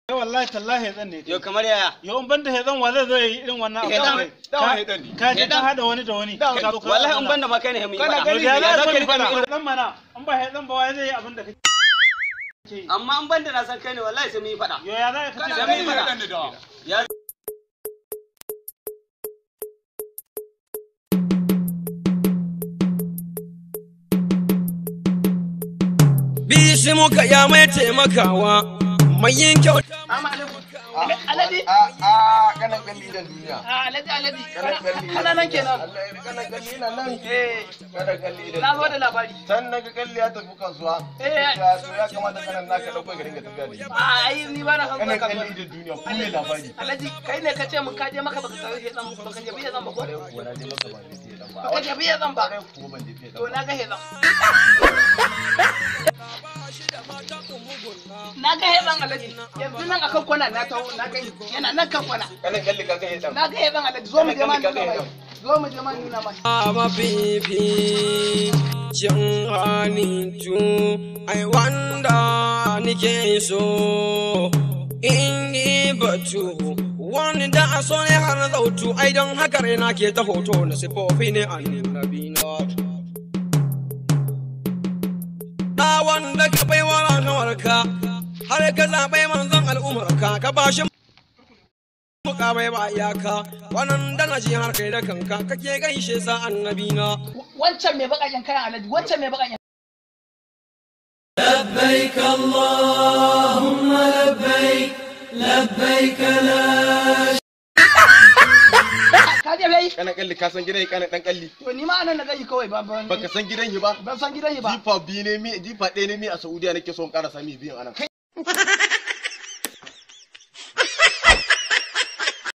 Wallahi tallahi hedan ne. Yo kamar yaya? Yo in banda hedan wa zai zo yi irin wannan abu? Ka je ka hada wani da wani. Wallahi in banda ma kai ne mun yi fada. Ya za ka yi dan mana in ba hedan ba wai zai yi abin da kake. Amma in banda na san kai ne wallahi sai mun yi fada. Yo ya za ka ce sai mun yi fada. Ya Bishi muka ya mai taimakawa mai yin kyauta. Alhaji. A kanan kalli da duniya. Alhaji Alhaji. Kana nan kenan. Kanan kalli na nan. Eh. Kanan kalli da Na zo da labari. San na ga kalli ya tafi kasuwa. Eh. To ya kamata kanan naka dauko ka dinga tafiya da shi. Ai ni ba na son Kanan zuwa kalli kasuwa. da duniya ku ne labari. Alhaji kai ne ka ce mun ka je maka baka sayi hedan baka je biya zan ba ko? Kuwa na je maka ban je fiye dan ba. Baka je biya zan ba. Kuwa ban je fiye dan To ba. na ga hedan. Na ga hedan Alhaji. Yanzu nan akan kwana na taho na ga yana nan kan kwana. Kanan kalli ka ga hedan. Na ga hedan Alhaji zo mu je ma nuna mai. Zo mu je ma nuna mai. Mafifi cin halittu ai wanda nike so in yi batu wani da a so ne har zautu ai don haka raina ke ta hoto na sifofi ne annabi na na wanda ka bai wa rahamarka har ka zaɓai manzon al'ummarka ka bashi mukamai ba iyaka wannan da na ji har kai da kanka kake gaishe sa annabi na. Wancan mai baƙaƙen kayan Alhaji wancan mai baƙaƙen لبيك اللهم لبيك لبيك لا Ka je bai? Kanan kalli ka san gidan kanan dan kalli. To ni ma anan na gani kawai ba ban Baka san gidan shi ba. ban san gidan shi ba. Jifa biyu ne mi jifa ɗaya ne mi a Saudiya nake so in ƙara sami biyun anan.